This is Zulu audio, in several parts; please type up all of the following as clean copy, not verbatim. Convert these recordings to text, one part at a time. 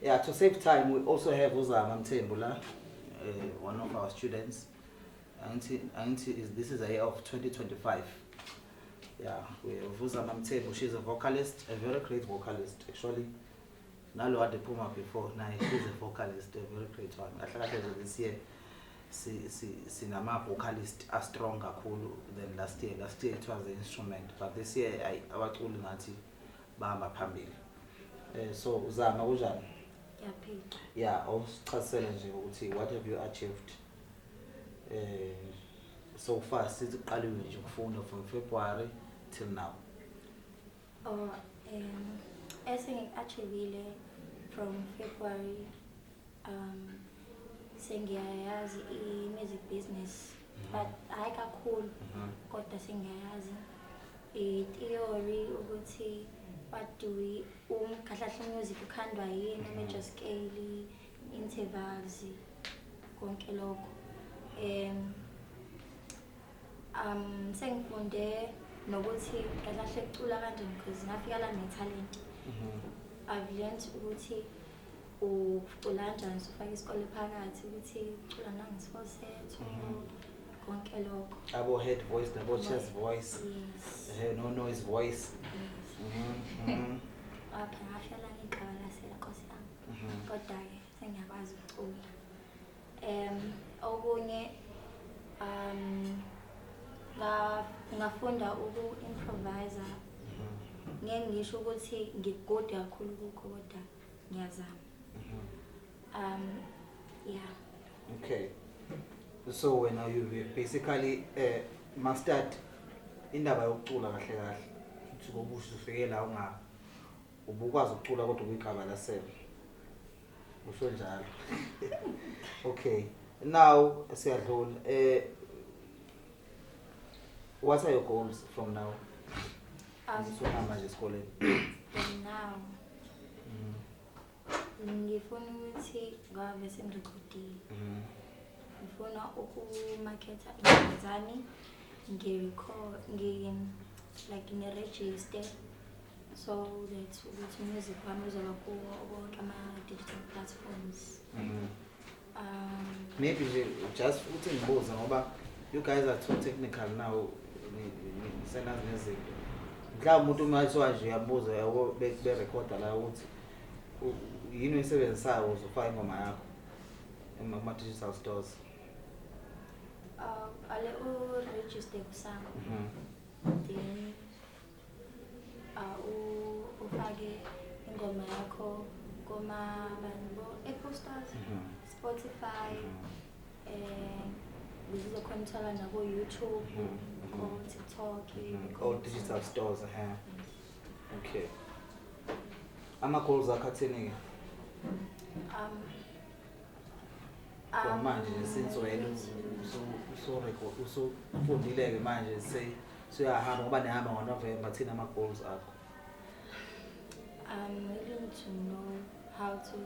Yeah, to save time, we also have uZama Mthembu la, one of our students. Angithi is this is a year of 2025. Yeah, we have uZama Mthembu. She's a vocalist, a very great vocalist actually. Nalo kade phuma before, naye she's a vocalist, a very great one. Kahle kahle nje this year si sinama vocalist a strong kakhulu than last year. Last year it was the instrument, but this year ay, abaculi ngathi bahamba phambili. So Zama, kunjani? Ngiyaphila. Yeah, awusichazisele nje ukuthi what have you achieved so far since uqaliwe nje ukufunda from February till now. Oh, esengiku-achievile from February, sengiyayazi i-music business, but hayi kakhulu, kodwa sengiyayazi i-theory ukuthi what do we kahle kahle music ukhandwa yini, major scale, intervals, konke lokho. Sengifunde nokuthi kahle kahle kucula kanjani because ngafika la ne-talent. I've learned ukuthi ucula kanjani, usufaka isikole phakathi, ukuthi ucula nangesi-falsetto, konke lokho. Abo head voice nabo chest voice. Yes. No noise voice. Yes. Wapha ngafika la ngiy'qabalasela, nkosi yami. Kodwa-ke sengiyakwazi ukucula. Okunye ngafunda uku-improvise. Ngeke ngisho ukuthi ngi-good kakhulu kukho, kodwa ngiyazama. Yeah. Okay. So wena you basically mastered indaba yokucula kahle kahle. Uthi kobusha ufike la unga ubukwazi ukucula kodwa uyiqabalasela. Usho njalo. Okay. Now siyadlula. What are your goals from now? Usuhamba nje esikoleni. From now ngifuna ukuthi ngabe sengirekhodile. Ngifuna ukumaketha ingoma zami, ngi-record, ngi like ngi-register so that ukuthi music wami uzoba kuwo wonke ama-digital platforms. Maybe nje just ukuthi ngibuze ngoba you guys are too technical now, senazi nezinto. Mhlawumbe umuntu uma ethiwa nje uyambuza yabo berekhoda la ukuthi yini oyisebenzisayo ukuze ufake ingoma yakho kuma-digital stores. Ale u-register kuSAMRO. Then ufake ingoma yakho kuma bani bo Apple stores, Spotify, kuzokhona uthola nako YouTube, ko TikTok, All digital stores, eh. Okay. Ama goals akho athini ke? For manje since wena usufundile ke manje suyahamba ngoba nihamba ngoNovember, thina ama goals akho? I'm willing to know how to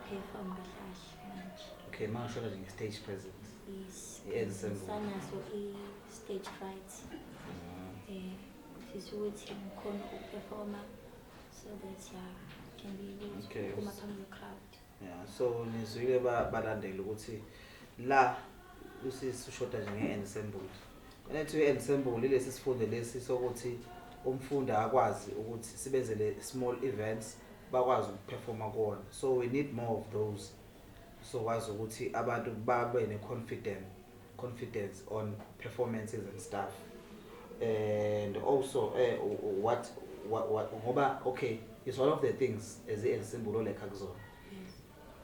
perform kahle kahle manje. Okay, manje usho nje nge-stage presence. Yes. I-ensemble. Sanaso i-stage fright. Ngifisa ukuthi ngikhone ukuperforma so that, yeah, can be able to phuma phambi kwe-crowd. Yeah, so nizwile balandeli ukuthi la usisi ushoda nje nge-ensemble. Elethu i-ensemble ilesi sifundo lesi sokuthi umfundi akwazi ukuthi sibenzele small events bakwazi ukuperforma kuwona. So we need more of those. So kwazi ukuthi abantu babe ne-confidence on performances and stuff. And also what ngoba okay, it's one of the things as i-ensemble olekha kuzona.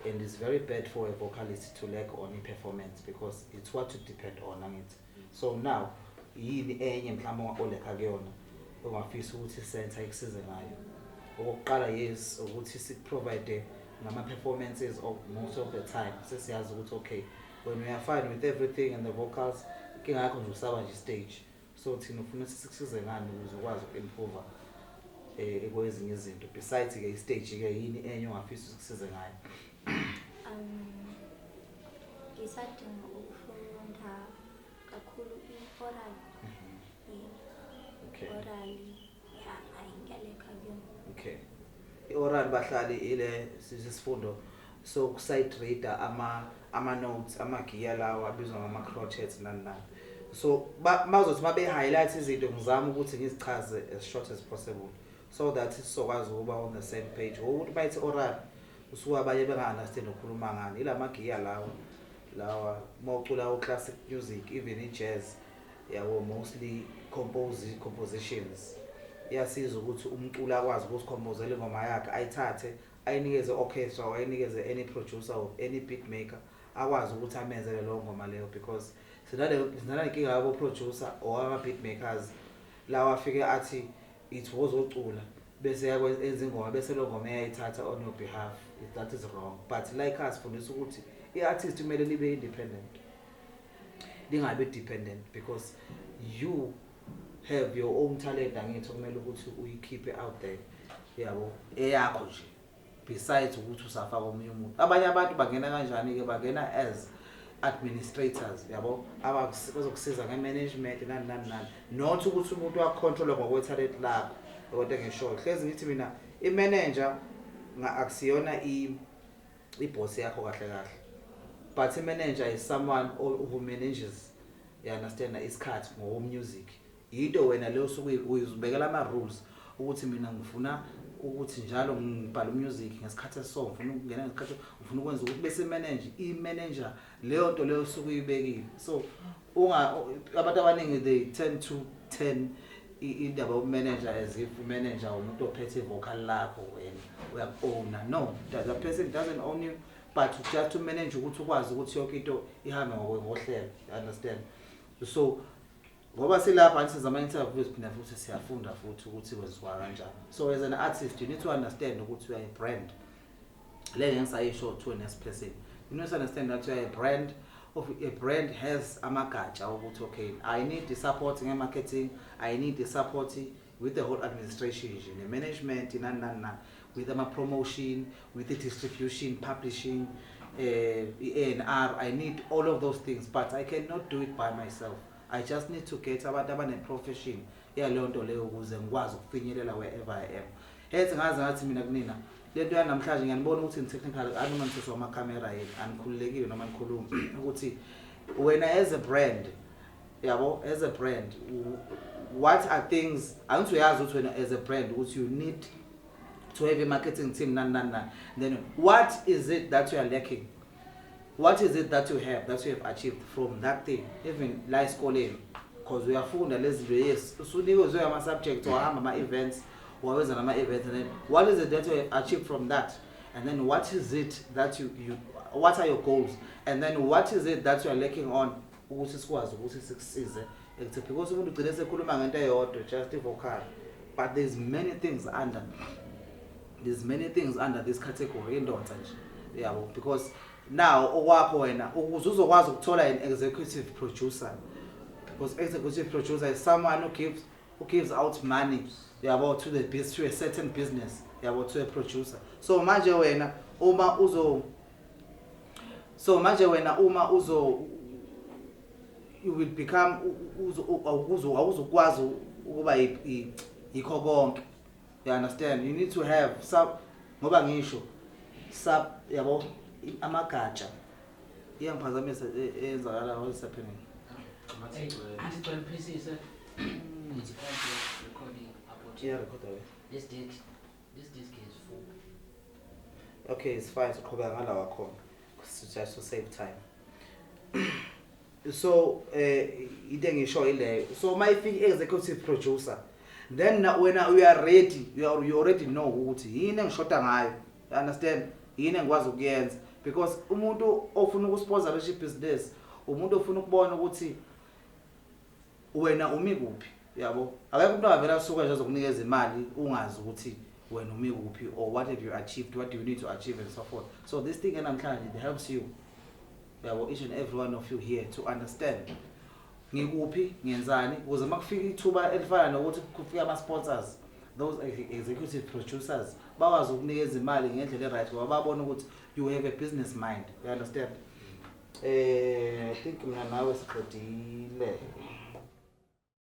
And it's very bad for a vocalist to lack on a performance because it's what to depend on, angithi. So now yini enye mhlawumbe olekha kuyona ongafisa ukuthi center ikusize ngayo? Okokuqala, yes, ukuthi sikuprovide ngama performances of most of the time. Sesiyazi ukuthi okay, when we are fine with everything and the vocals, inkinga yakho nje usaba nje stage. So thina ufuna sikusize ngani ukuze ukwazi uku-improve kwezinye izinto besides ke i-stage ke? Yini enye ongafisa ukusize ngayo? Ngisadinga ukufunda kakhulu i-oral. Yeah. Oral, yeah, ayi, ngiyalekha kuyona. Okay. I-oral, bahlali, ile sisifundo soku-sight reader ama notes, amagiya lawa abizwa ngama crotchets, nani nani. So bazothi mabe highlight izinto, ngizama ukuthi ngizichaze as short as possible so that sizokwazi ukuba on the same page. Ukuthi bayithi oral, usuke abanye benga-understand ukhuluma ngani. Ila magiya lawa mawucula u-classic music, even i-jazz, yabo, mostly compositions, iyasiza ukuthi umculo akwazi ukuzi-composela ingoma yakhe, ayithathe ayinikeze orchestra or ayinikeze any producer or any beat maker, akwazi ukuthi amenzele leyo ngoma leyo, because sinale nkinga yabo producer or ama beat makers lawa afike athi ithi wozocula, bese yakwenza ingoma, bese lo ngoma eyayithatha on your behalf. That is wrong. But like us fundisa ukuthi i-artist kumele libe independent, lingabi dependent, because you have your own talent, angithi, kumele ukuthi uyikhiphe out there, yabo, eyakho nje, besides ukuthi usafaka omunye umuntu. Abanye abantu bangena kanjani ke? Bangena as administrators, yabo, abazokusiza nge-management, nani nani nani, not ukuthi umuntu uyaku-control ngokwe-talent lakho. Kodwa ngisho hlezi ngithi mina i-manager akusiyona i-boss yakho kahle kahle, but i-manager is someone who manages, you understand, isikhathi ngoko-music. Into wena leyo suke uyizibekela ama-rules ukuthi mina ngifuna ukuthi njalo ngibhala umusic ngesikhathi esiso, ngifuna ukungena ngesikhathi, ngifuna ukwenza ukuthi, bese manage i-manager leyo nto leyo suke uyibekile. So unga abantu abaningi, they tend to turn indaba yobu-manager as if manager umuntu ophethe i-vocal lakho, wena uyaku-owna. No, the person doesn't own you, but just to manage ukuthi ukwazi ukuthi yonke into ihambe ngohlelo, you understand? So ngoba silapha nje senza ama-interviews, phina futhi siyafunda futhi ukuthi kwenziwa kanjani. So as an artist, you need to understand ukuthi you are a brand. Le ngisayisho to next person, you need to understand that you are a brand. Of a brand has amagatsha ukuthi okay, I need the support nge-marketing, I need the support with the whole administration nje ne-management, nani nani nani, with ama-promotion, with the distribution, publishing, i-A&R. I need all of those things, but I cannot do it by myself. I just need to get abantu abane-profession yaleyo nto leyo ukuze ngikwazi ukufinyelela wherever I am. Hethi ngaze ngathi mina kunina le nto yanamhlanje, ngiyanibona ukuthi ni-technical, anoma nithuswa amakhamera yini, anikhululekile noma nikhuluma ukuthi wena as a brand, yabo, as a brand, what are things angithi uyazi ukuthi wena as a brand ukuthi you need to have a marketing team, nani nani nani. Then what is it that you are lacking? What is it that you have, that you have achieved from that thing? Even la esikoleni, because uyafunda lezi zinto, yes, usunikezwe ama-subjects, wahamba ama-events, wawenza nama-events, and then what is it that you have achieved from that? And then what is it that you what are your goals? And then what is it that you are lacking on ukuthi sikwazi ukuthi sikusize ekuthi, because umuntu ugcine sekhuluma ngento eyodwa, just i-vocal, but there's many things under this category, indonsa nje, yabo, because now okwakho wena ukuze uzokwazi ukuthola an executive producer, because executive producer is someone who gives out money, yabo, to a certain business, yabo, to a producer. So manje wena uma uzo you will become awuzokwazi ukuba yikho konke, you understand? You need to have some, ngoba ngisho sub, yabo, amagatsha iyangiphazamisa eyenzakala. What is happening? Anti physise. It's also recording about Yeah, record away. This disc is full. Okay, it's fine. Siqhubeka ngalawa khona just to save time. So into engisho ileyo. So mayifika executive producer, then wena you are ready, you already know ukuthi yini engishoda ngayo, you understand, yini engikwazi ukuyenza, because umuntu ofuna uku-sponsorisha ibhizinesi, umuntu ofuna ukubona ukuthi wena umi kuphi, yabo. Akekho umuntu angavela asuka nje azokunikeza imali ungazi ukuthi wena umi kuphi or what have you achieved, what do you need to achieve and so forth. So this thing namhlanje, it helps you, yabo, each and every one of you here to understand ngikuphi, ngiyenzani, ukuze makufika ithuba elifana nokuthi kufika ama-sponsors, those executive producers bakwazi ukunikeza imali ngendlela e-right ngoba babona ukuthi you have a business mind, you understand? I think mina nawe siqedile.